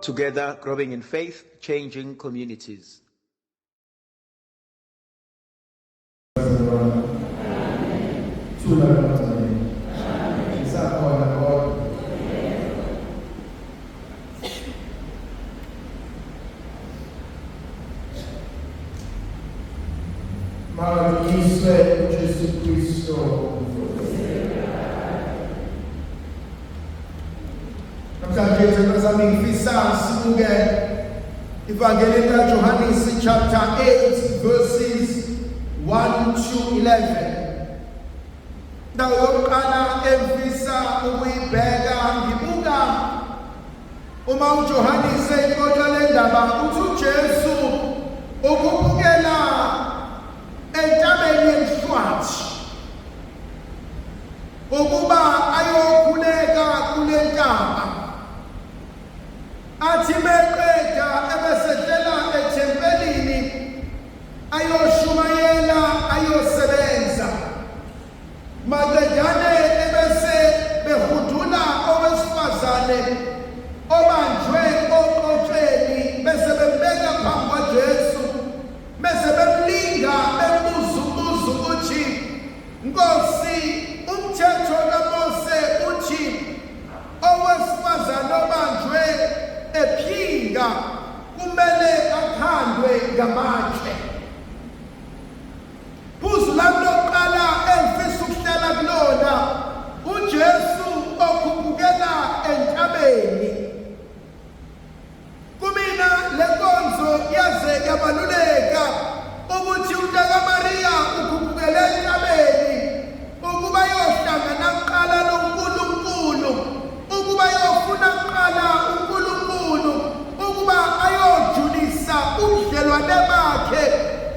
Together, growing in faith, changing communities. Thula kancane. Isakhona kodwa. Makadukiswe uJesu Kristo. Namhlanje izandla zami ngifisa sibuke ivangeli likaJohanisi chapter 8 verses 1 to 11. Indawo yokuqala engifisa ukuyibheka ngibuka uma uJohanisi eyixoxa le ndaba uthi uJesu ukhuphukela entabeni yemhlwathi ukuba ayokhuleka kule ntaba athi meqeda ebesehlela ethempelini ayoshumayela ayosebenza maqedane ebese behudula owesifazane obanjwe oqotsheni bese bembeka phambi kwaJesu bese bemlinga bembuza umbuzo ukuthi Nkosi, umthetho kaMose uthi owesifazane obanjwe ephinga kumele akhandwe ngamatshe. Phuzu lami lokuqala engifisa ukuhlala kulona uJesu okhuphukela entabeni. Kumina le nkonzo yaze yabaluleka ukuthi umntakaMariya ukhuphukele entabeni ukuba yohlangana kuqala noNkulunkulu, ukuba yofuna kuqala uNkulunkulu, ukuba ayojulisa ubudlelwane bakhe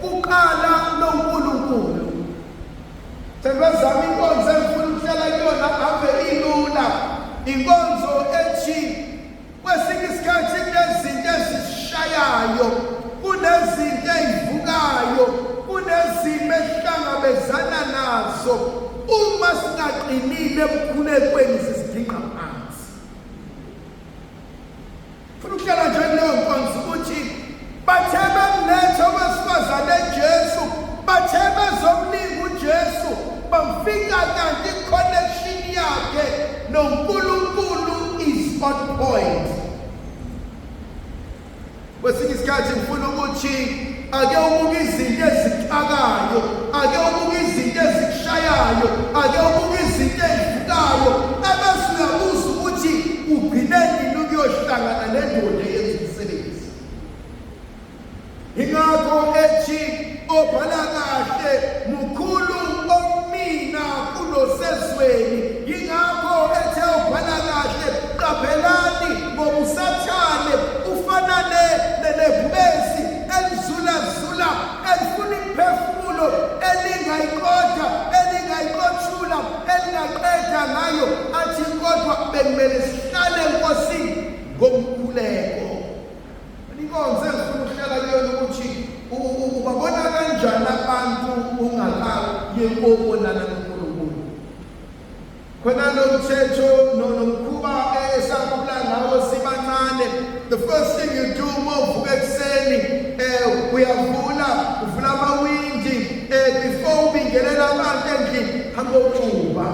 kuqala noNkulunkulu. Thandwa zami, inkonzo engifuna ukuhlala kuyona ave ilula, inkonzo ethi Kwesinye isikhathi kunezinto ezisishayayo, kunezinto ezivukayo, kunezimo esihlangabezana nazo. Uma singaqinile emkhulekweni siziginqa phansi. Funa ukuhlala nje kuleyo nkonzo ukuthi bathe bemletha owesifazane Jesu, bathe bezomlinga uJesu, bamfika kanti i-connection yakhe noNkulunkulu is on point. Kwesinye isikhathi ngifuna ukuthi ake ubuke izinto ezixakayo, ake ubuke izinto ezikushayayo, ake ubuke izinto ezivukayo, ebese uyabuza ukuthi ugcine nini ukuyohlangana nendoda eyenza umsebenzi. Ingakho ethi obhala kahle mukhulu omina kunosezweni. Yingakho ethe obhala kahle qaphelani ngoba uSathane ufana nebhubesi elizulazula elifuna imiphefumulo elingayiqotha elingayiqothula elingaqeda ngayo athi kodwa bekumele sihlale enkosini ngomkhuleko. Inkonzo engifuna ukuhlala kuyona ukuthi ubabona kanjani abantu ungakayi kobonana noNkulunkulu. Khona lo mthetho nomkhuba esakhula ngawo sibancane, the first thing you do uma uvuka ekuseni uyavula uvula amawindi before ubingelela abantu endlini hamba oxuba.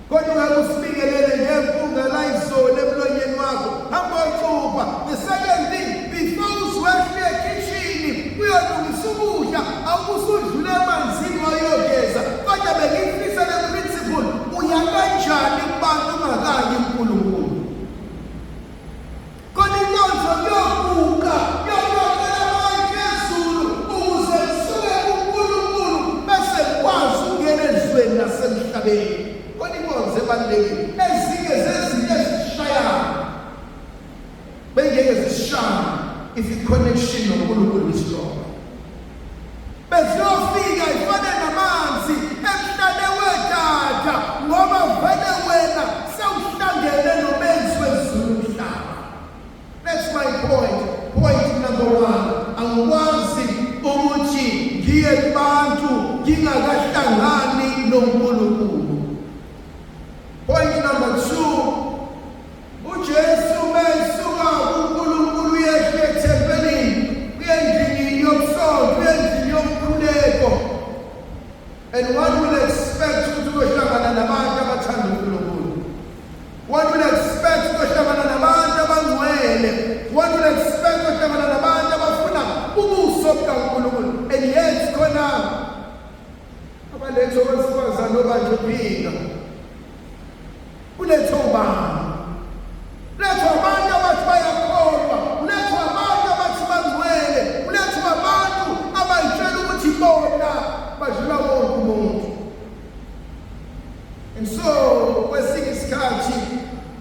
Kodwa ungabe usibingelele ngempunga layizolo emlonyeni wakho, hamba oxubha. The second thing, before uziwehle ekhishini uyolungisa ukudla, awubusudlula emanzini wayogeza. Kodwa bengiyifisa le principle, uya kanjani kubantu ungakayi uNkulunkulu? Kodwa inkonzo kuyoguqa kuyocela moya phezulu ukuze kusuke kuNkulunkulu bese kukwazi ukungena ezweni nasemhlabeni. Kodwa inkonzo ebalulekile, ezinye zezinto ezisishayayo bengeke zisishaye if i-connection noNkulunkulu is strong. Beziyofika ifane namanzi emhlane wedada ngoba vele wena sewuhlangene nomenzi wezulu nomhlaba. That's my point. Point number one. Angikwazi ukuthi ngiye kubantu ngingakahlangani noNkulunkulu. Point number 2. UJesu mese Ulethwe ubani? Ulethwe abantu abathi bayakholwa, ulethwe abantu abathi bangcwele, ulethwe abantu abayitshela ukuthi bona badlula wonke umuntu. And so kwesinye isikhathi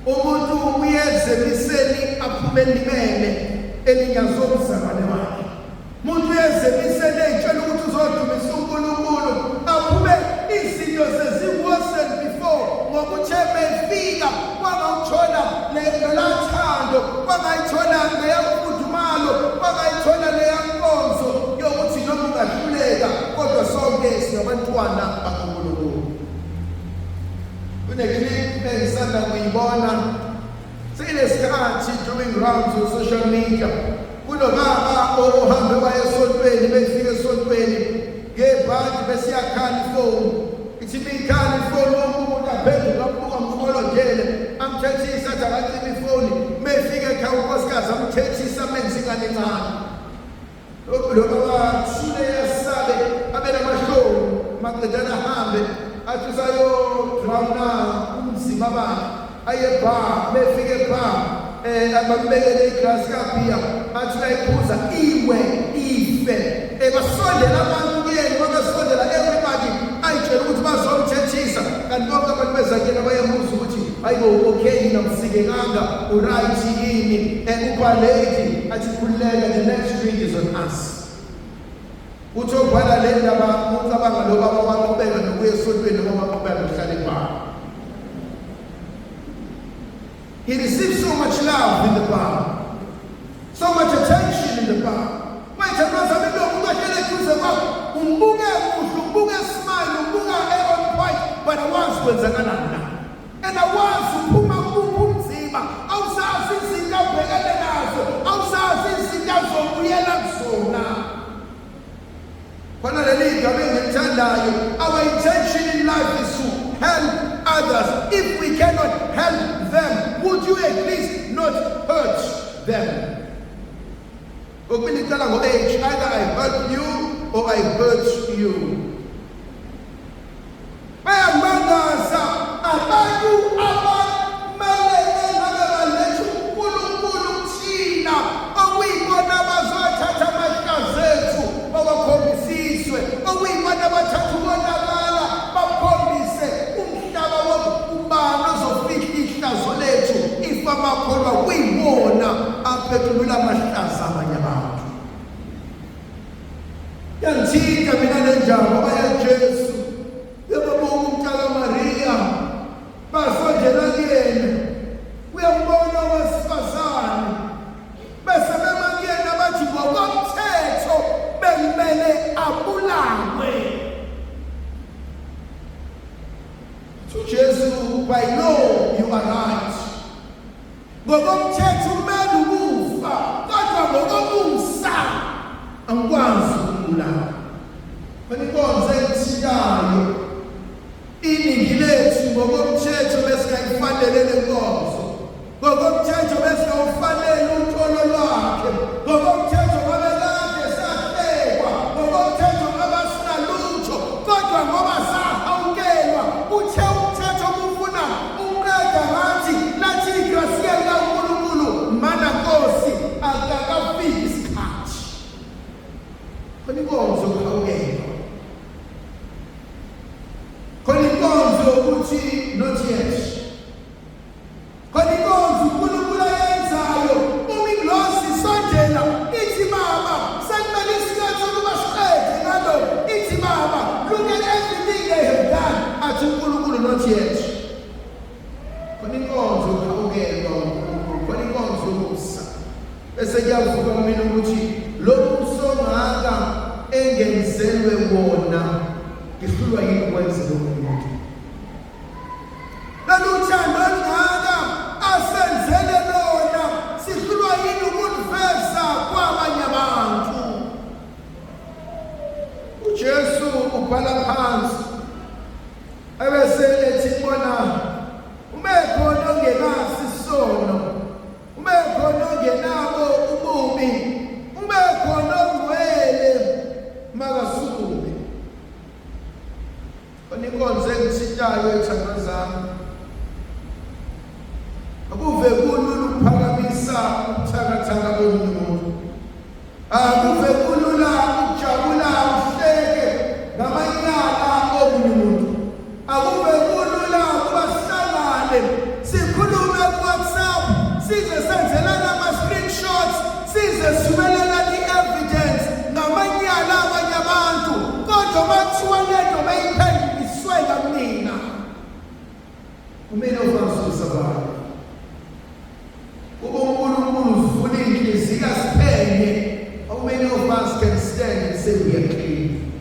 umuntu uyeza emiseni aphume elimele elinyazwe umzalwane wakhe. Umuntu uyeza emiseni eyitshela ukuthi uzodumisa uNkulunkulu aphume izinto sezi-worse than before ngokuthi befika kwangawuthola lolathando, kwangayithola leya mfudumalo, kwangayithola leya nkonzo yokuthi noma ungahluleka kodwa sonke singabantwana bakaNkulunkulu. Kune-clip engisanda kuyibona sekunesikhathi doing rounds on social media. Kunobaba ohambe waye esontweni, befika esontweni ngebhadi bese iyakhala ifoni. Ithi imikhala ifoni, wonke umuntu aphenduka abuka mkholojele, amthethisa athi akacime ifoni. Mefika ekhaya unkosikazi amthethisa amenze ingane encane. Lo baba shule yasabe abe namahloni maqedana ahambe athi usayodrawuna umzimba bakhe aye bar. Befike bar abambekele iglasi kabhiya athi uyayiphuza iwe ife. Basondela abantu kuyena, bakasondela everybody ayitshela ukuthi bazomthethisa, kanti bonke abantu bezakuyena bayamuza ukuthi hayibo, okay, namsikekanga, uright yini? Upha lady athi khululeka, the next drink is on us. Uthi obhala le ndaba ucabanga lo baba waqhubeka nokuya esontweni noma waqhubeka nokuhlala ebar. He received so much love in the bar, so much attention in the bar. Manje mntazana lo umuntu ahlele eduze kwakho, umbuke muhle, umbuke smile, umbuka on point, but awazi kwenzakalani la. And awazi uphuma kuphi umzimba, awusazi izinto abhekene nazo, awusazi izinto azobuyela kuzona. Khona leli gama engilithandayo, our intention in life is to help others. If we cannot help them, would you at least not hurt them? Kokubili kuqala ngo-H, either I hurt you or I hurt you. Bayamangaza abantu abamelene ngabe baletha uNkulunkulu kuthina, okuyibona abazothatha amahlazo ethu bawakhombisiswe, okuyibona abathatha ukonakala bakhombise umhlaba wonke. Ubani ozofihla ihlazo lethu if amakholwa kuyibona aphethulula amahlazo abanye abantu? Yangithinta mina le ndaba bayaJesu yababuka umntaka Maria, basondela kuyena, uyambona owesifazane, bese bema kuyena bathi ngokomthetho bekumele abulawe. UJesu, by law you are right, ngokomthetho kumele ukufa, kodwa ngokomusa angikwazi ukubulala. Khona inkonzo engithintayo, iningi lethu ngokomthetho besingayifanele le nkonzo, ngokomthetho besingawufanele uxolo lwakhe, ngokomthetho babekade sahlekwa, ngokomthetho ngoba sinalutho, kodwa ngoba sahawukelwa, uthe umthetho kufuna umqeda ngathi lathi igrasiya likaNkulunkulu mana Nkosi akakafiki isikhathi. Khona inkonzo yokuhawukelwa, khona inkonzo yokuthi not yet, khona inkonzo uNkulunkulu ayenzayo uma ingilosi isondela ithi baba sekumele isikhathi sokuba siqede ngalo, ithi baba look at everything they have done, athi uNkulunkulu not yet. Khona inkonzo yokuhawukelwa uNkulunkulu, khona inkonzo yomusa, bese kuyavuka kumina ukuthi lo musa ongaka engenzelwe wona ngihlulwa yini ukwenzela umuntu? Lolu thando olungaka asenzele lona sihlulwa yini ukuliveza kwabanye abantu? UJesu ubhala phansi ebese ethi kubona, uma ekhona ongenaso isono, uma ekhona ongenabo ububi, uma ekhona ongcwele, makasukume. Khona inkonzo engithintayo. Ubuthakathaka bomunye umuntu. Akuve kulula ukujabula uhleke ngamanyala omunye umuntu. Akuve kulula ukuba sihlangane sikhulume ku-WhatsApp size senzelana ama-screenshots size sithumelelana i-evidence ngamanyala abanye abantu kodwa uma kuthiwa lento beyiphenduliswe kamnina. Kumele us will survive. Uba uNkulunkulu ufuna inhliziyo asiphenye. How many of us can stand and say we are clean?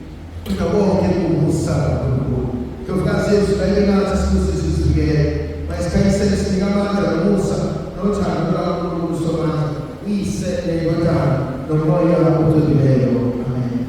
Kodwa konke kumusa kaNkulunkulu. Ndlovukazi yethu kanye nathi sibusise sizivikele. Mayisikhanyisele sinike amandla nomusa nothando lukaNkulunkulu Somandla, uYise neNdodana noMoya oCwebileyo. Amen.